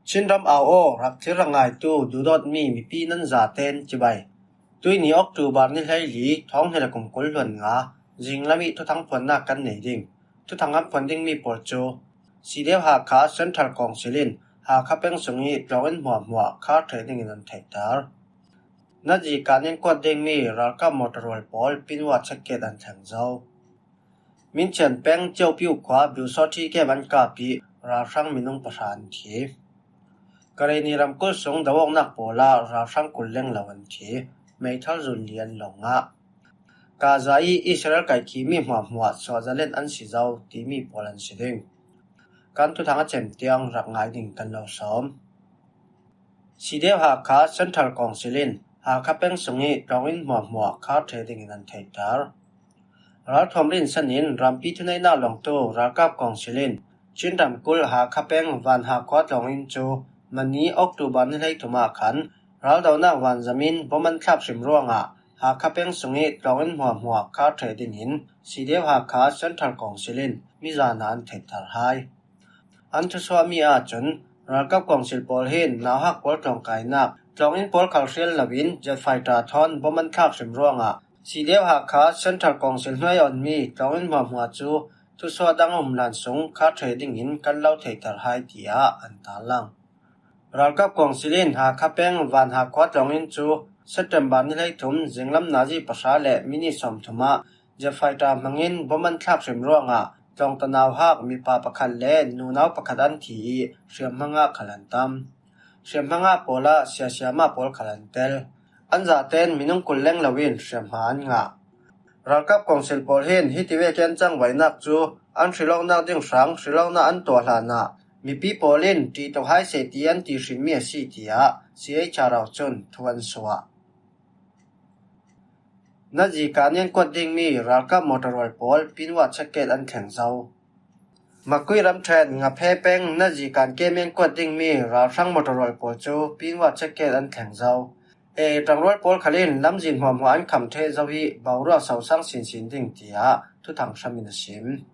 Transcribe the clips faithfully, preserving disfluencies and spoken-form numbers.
Chin ram au aw, rak thlir rak ngaitu duhdawtmi mipi nan zaten cibai. Tuini October ni hleili, thawng hnih le kum kul hluan nga, zinglam ih thuthang phuannak kan nei ding. Thuthang kan phuan dingmi pawl cu CDF Hakha Central Council in Hakha peng sung ih tlawnginn hmuahhmuah khar ṭheh dingin an theihter. Nazi kan in kuat dingmi ralkap motor rual pawl pinua checkgate an thleng zo. Minchian peng Ciopiu khua Biusawṭhi kem an kap ih ralhrang minung pahra an thi. Kareini ramkulh sung do awknak pawl ah ralhrang kul leng lo an thi. Meithal zun li an lo ngah. Gaza ih Israel kaihkhihmi hmuahhmuah suahzalen an si zo timi pawl an si ding. Kan thuthang a cem tiang rak ngai ding kan lo sawm. CDF Hakha Central Council in Hakha peng sung ih tlawnginn hmuahhmuah khar ṭheh dingin an theihter. Ralthuam rinsan in rampi thuneihnak lawngtu ralkap council in Chin ramkulh Hakha peng Van Hakha khua tlawnginn cu mani October ni hleithum ah khan raldonak vanzam in bom an thlak hrim ruangah Hakha peng sung ih tlawnginn hmuahhmuah khar ṭheh dingin CDF Hakha Central Council in mizan ah an theihter hai. An thusuahmi ahcun ralkap council pawl hin nauhak pawl tlawngkainak tlawnginn pawl khal hrial loin jet fighter thawn bom an thlak hrim ruangah CDF Hakha Central Council hnuai a onmi tlawnginn hmuahhmuah cu thusuah dang a um hlan sung khar ṭheh dingin kan lo theihter hai, tiah an tarlang. Ralkap council in Hakha peng Van Hakha khua tlawnginn cu September ni hleithum zinglam nazi pahra le minit sawmthum ah jet fighter hmangin bom an thlak hrim ruangah tlawngta nauhak mipa pakhat le nunau pakhat an thi ih hriamhma ngah khal an tam. Hriamhma ngah pawl ah siasiama pawl khal an tel. An zaten minung kul leng loin hriamhma an ngah. Ralkap council pawl hin hiti vek ih an cangvaihnak cu an hrilawknak ding hrang hrilawknak an tuah hlanah mipi pawl in ṭih tuk hai seh ti an ti hrinmi a si, tiah C H R O cun thu an suah. Nazi kan in kuat dingmi ralkap motor rual pawl pinua checkgate an thleng zo. Makui ramṭhen Ngaphe peng nazi kan kem in kuat dingmi ralhrang motor rual pawl cu pinua checkgate an thleng zo. A A ṭangrual pawl khal in lamzin hmuahhmuah an kham ṭheh zo ih boruak sosang sinsin ding, tiah thuthang hram in a sim.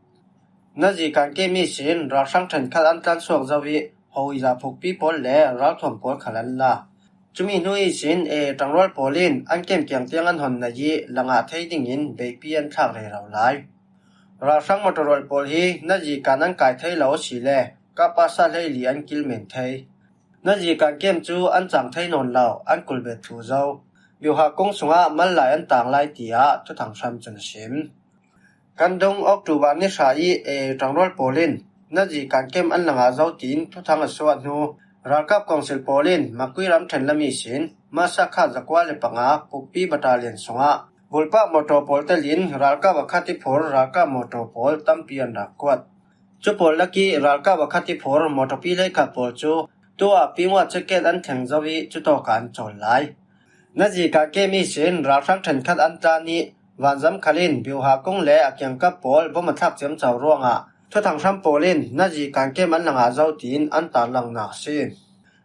Nazi kan kem ihsin ralhrang ṭhenkhat an tlansuak zo ih hoiza phukpi pawl le ralthuam pawl khal an la. Cumi hnu ihsin A A ṭangrual pawl in an kem kiang tiang an hon naih ih langah thei dingin beipi an thlak rero lai. Ralhrang motor rual pawl hi nazi kan an kai thei lo asile kapasa hleili an kilmen thei. Nazi kan kem cu an cang thei nawn lo, an kulbet thlu zo. Biuha kung sungah mal lai an tang lai, tiah thuthang hram cun a sim. Kan dung October ni hra ih A A ṭangrual pawl in nazi kan kem an la ngah zo tiin thuthang a suah hnu, ralkap council pawl in Makui ramṭhen lam ihsin Masa kha zakua le panga pukpi battalion sungah bulpak motor pawl telin ralkap a khat ih phur ralkap motor pawl tampi an rak kuat. Cu pawl lakih ralkap a khat ih phur motorpi hleikhat pawl cu tuah pinua checkgate an thleng zo ih cutawkah an cawl lai. Nazi kan kem ihsin ralhrang ṭhenkhat an tlan ih vanzam khal in biuha kung le a kiangkap pawl bom a thlak ciamco ruangah thuthang hram pawl in nazi kan kem an la ngah zo tiin an tarlangnak a si.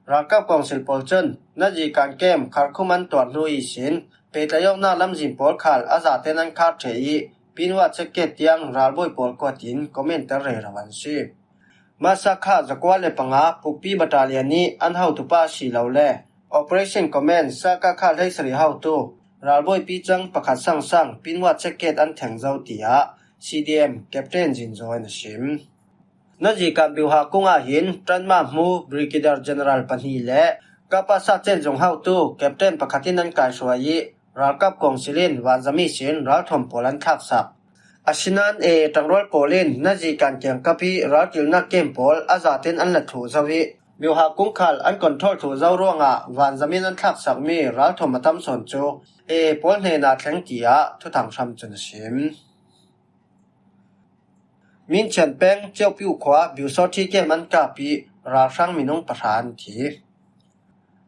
Ralkap council pawl cun nazi kan kem kharkhum an tuar hnu ihsin pehtlaih awknak lamzin pawl khal a zaten an khar ṭheh ih pinua checkgate tiang ralbawi pawl kuat in comment ter rero an si. Masa kha zakua le panga pukpi battalion ih an hotupa a si lo le Operation Command Saka kha hleisarih hotu ralbawipi cang pakhat sangsang pinua checkgate an thleng zo, tiah C D M Captain Zinzaw in a sim. Nazi kan biuha kung ah hin ṭanma hmu Brigadier General pahnih le kapasa cenzung hotu Captain pakhat in an kaihruai ih ralkap council in vanzam ihsin ralthuam pawl an thlaksak. Asinain A A ṭangrual pawl in nazi kan kiangkap ih ralkilhnak kem pawl a zaten an la thluh zo ih biuha kung khal an control thluh zo ruangah vanzam in an thlaksakmi ralthuam a tam sawn cu A A pawl hnenah thleng, tiah thuthang hram cun a sim. Minchian peng Ciopiu khua Biusawṭhi kem an kap ih ralhrang minung pahra an thi.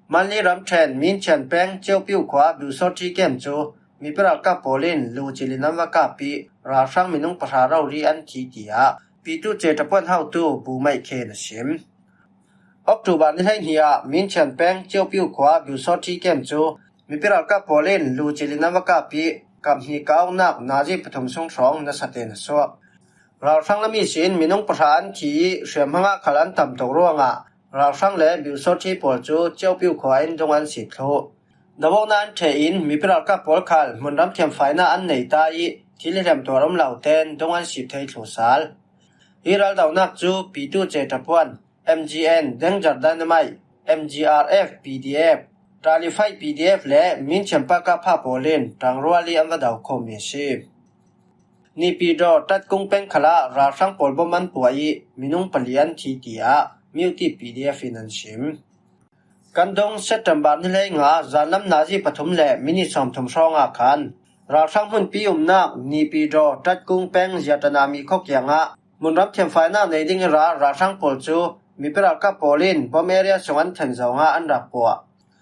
Manli ramṭhen Minchian peng Ciopiu khua Biusawṭhi kem cu mipi ralkap pawl in lu cil in an va kap ih ralhrang minung pahra rori an thi, tiah Pitu Ceṭapuan hotu Bu Maih Khe in a sim. October ni hleihnih ah Minchian peng Ciopiu khua Biusawṭhi kem cu mipi ralkap pawl in lu cil in an va kap ih kap hnih kah awknak nazi pathum sung hrawng nasa tein a suak. Ralhrang lam ihsin minung pahra an thi ih hriamhma ngah khal an tam tuk ruangah ralhrang le biusawṭhi pawl cu Ceupiu khua in dung an sip thluh. Dovona an ṭheh in mipi ralkap pawl khal hmunram thiamfaina an nei ta i thil hliam tuar um lo ten dung an sip thei thluh sal. Hi raldonak cu Pitu Ce Tapuan, M G N, Danger Dynamite, M G R F, P D F, Talifai P D F le Minthiam Pakapha pawl in ṭangrual i an va do khawmmi a si. Nipidaw Tatkung peng khalah ralhrang pawl bom an puah i minung pali an thi, tiah Mute P D F in an sim. Kan dung September ni hleinga zanlam nazi pathum le minit sawmthum hrawngah khan ralhrang hmunpi umnak Nipidaw Tatkung peng Ziatanami khawkiangah hmunram thiamfaina nei ding i ra ralhrang pawl cu mipi ralkap pawl in bom area sung an then zongah an rak puah.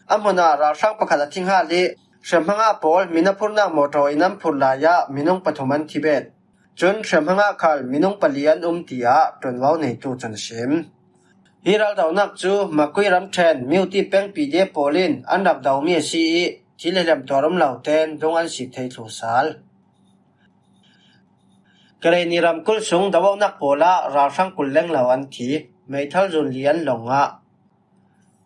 A hmunah ralhrang pakhat a thi nghal i hriamhmanga pawl min a phurnak mawṭaw in an phurh lai ah minung pathum an thi bet. Cun hriamhmanga khal minung pali an um, tiah ṭuanvo neitu cun a sim. Hi raldonak cu Makui ramṭhen Mute peng P D F pawl in an rak domi a si i thil hliam tuar um lo ten dung an sip thei thluh sal. Karenni ramkulh sung dovonnak pawl ah ralhrang kul lenglo an thi, meithal zun li an lawng ah.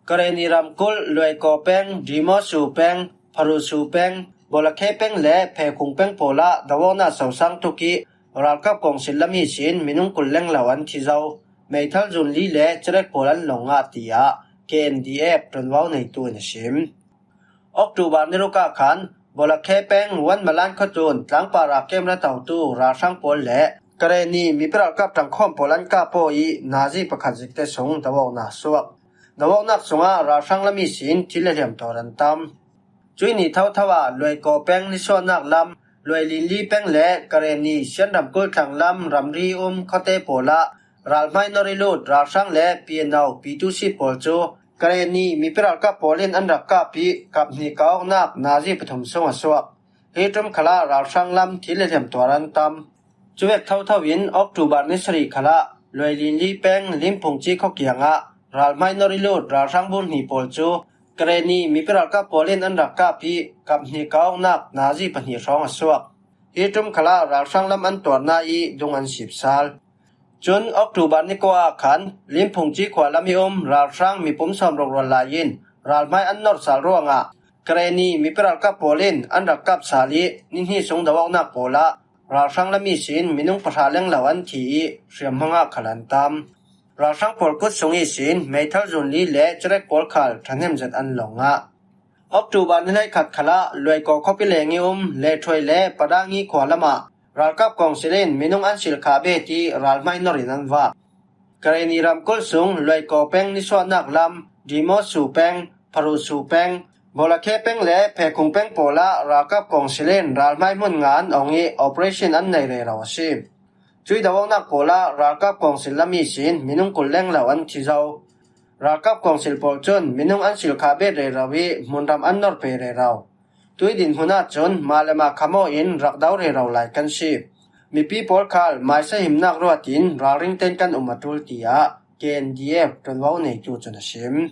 Karenni ramkulh Luaikaw peng, Dimosu peng, Pharusu peng, Bawlakhe peng le Phekhung peng pawl ah dovonnak sosang tuk i ralkap kawngsil lam ihsin minung kul lenglo an thi zo, meithal zun li le cerek pawl an lawng ah, tiah K N D F ṭuanvo neitu in a sim. October ni ruk ah khan Bawlakhe peng Wan Malan khuatun tlangpar ah kemra totu ralhrang pawl le Karenni mipi ralkap ṭangkhawm pawl an kap aw i nazi pakhat zikte sung dovonnak suak. Dovonnak sungah ralhrang lam ihsin thil hliam tuar an tam. Cuih ni thotho ah Luaikaw peng nisuahnak lam, Luailinli peng le Karenni Sianram kulthlang lam ramri um khuate pawl ah ralhmai nor i lut ralhrang le P N O P two C pawl cu Karenni mipi ralkap pawl in an rak kap i kap hnih kawknak nazi pathum sung a suak. Hi ṭum khalah ralhrang lam thil hliam tuar an tam. Cuvek thotho in October ni sarih khalah Luailinli peng Limphungci khuakiangah ralhmai nor i lut ralhrang bur hnih pawl cu Karenni mipi ralkap pawl in an rak kap i kap hnih kawknak nazi pahnih hrawng a suak. Hi ṭum khalah ralhrang lam an tuarna i dung an sip sal. Cun October ni kua ah khan Limphungci khua lam i um ralhrang mipum sawmruk rual lai in ralhmai an nor sal ruangah Karenni mipi ralkap pawl in an rak kap sal i ni hnih sung dovonnak pawl ah ralhrang lam ihsin minung pahra lenglo an thi i hriamhmang ah khal an tam. Ralhrang pawl kut sung ihsin meithal zun li le cerek pawl khal ṭhahnem zet an lawng ah. October ni hleikhat khalah Luaikaw khuapi leng i um Lethuai le Padangi khua lamah ralkap kawngsil in minung an silh kha bet i ralhmai nor in an vak. Karenni ramkulh sung Luaikaw peng nisuahnak lam, Dimosu peng, Pharusu peng, Bawlakhe peng le Phekhung peng pawl ah ralkap kawngsil in ralhmai hmun nga an ong i operation an nei rero a si. Cuih dovonnak pawl ah ralkap kawngsil lam ihsin minung kul lenglo an thi zo. Ralkap kawngsil pawl cun minung an silh kha bet rero i hmunram an nor pe rero. Tuih dinhmun ahcun mah le mah kham aw in rak do rero lai kan si. Mipi pawl khal maisa himnak ruat in ralring ten kan um a ṭul, tiah K N D F ṭuanvo neitu cun a sim.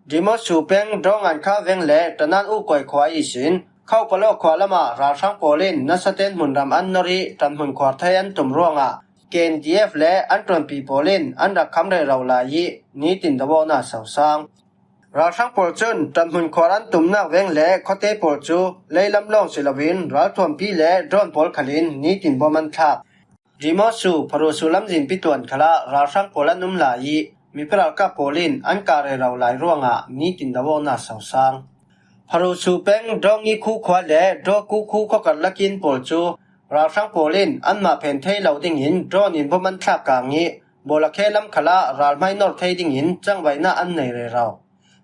Dimosu peng Dawng An Kha veng le Tanan U Kuai khua ihsin Khopalo khua lamah ralhrang pawl in nasa ten hmunram an nor i ṭanhmun khuar thei an tum ruangah K N D F le an ṭuanpi pawl in an rak kham rero lai i nitin dovonnak sosang. Ralhrang pawl cun ṭanhmun khuar an tumnak veng le khuate pawl cu leilam lawng si loin ralthuampi le drone pawl khal in nitin bom an thlak. Dimosu, Pharusu lamzin pituan khalah ralhrang pawl an um lai i mipi ralkap pawl in an kah rero lai ruangah nitin dovonnak sosang. Pharusu peng Dawng Ikhu khua le Dawku khu khuakarlak inn pawl cu ralhrang pawl in anmah phen thei lo dingin drone in bom an thlak kang i Bawlakhe lam khalah ralhmai nor thei dingin cangvaihnak an nei rero.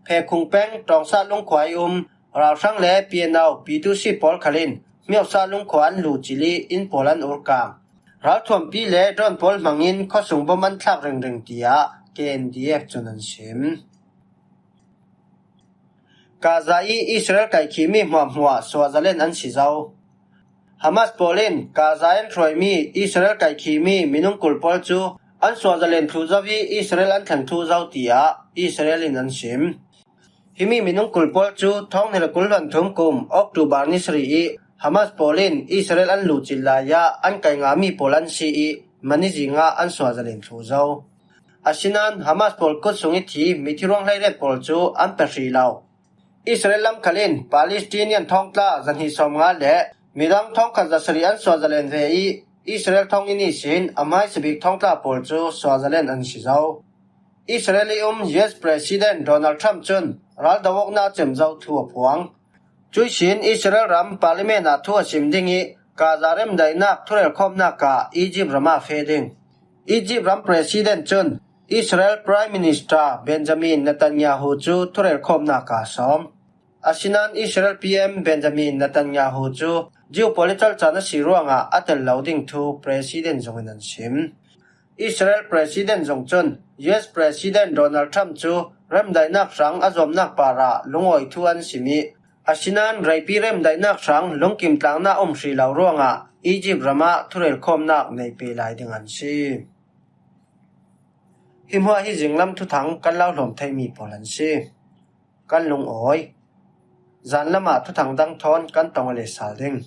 Phekhung peng Ṭawngsa Lung khua i um ralhrang le P N O P two C pawl khal in Hmiausa Lung khua an luhcilh i inn pawl an urkang. Ralthuampi le drone pawl hmangin khuasung bom an thlak ringring, tiah K N D F cun an sim. Gaza i Israel kaihkhihmi hmuahhmuah suahzalen an si zo. Hamas pawl in Gaza in hruaimi Israel kaihkhihmi minung kul pawl cu an suahzalen thluh zo i Israel an thlen thluh zo, tiah Israel in an sim. Himi minung kul pawl cu thawng hnih le kul hluan thum kum October ni sarih i Hamas pawl in Israel an luhcilh lai ah an kai ngami pawl an si i mani zing ah an suahzalen thluh zo. Asinan Hamas pawl kut sung i thi mithi ruang hleiriat pawl cu an pe hrih lo. Israel lam khal in Palestinian thawngtla zahnih sawmnga le midang thawngkhat zasarih an suahzalen ve i Israel thawnginn ihsin a hmaisa bik thawngtla pawl cu suahzalen an si zo. Israel i um U S President Donald Trump cun raldo awknak cem zo thu a phuang. Cuihsin Israel ram Parliament ah thu a sim ding i Gaza remdaihnak thurelkhawmnak ah Egypt ram ah feh ding. Egypt ram President cun Israel Prime Minister Benjamin Netanyahu cu thurelkhawmnak ah a sawm. Asinan Israel P M Benjamin Netanyahu cu Jew pawl i calcan a si ruangah a tel lo ding thu President zung in an sim. Israel President zung cun U S President Donald Trump cu remdaihnak hrang a zuamnak parah lungawi thu an sim i, asinan reipi remdaihnak hrang lungkim tlangnak um hrih lo ruangah Egypt ram ah thurelkhawmnak nei pe lai ding an si. Hi hmuah hi zinglam thuthang kan lo hlawm theimi pawl an si. Kan lungawi. Zanlam ah thuthang dang thawn kan tong a le sal ding.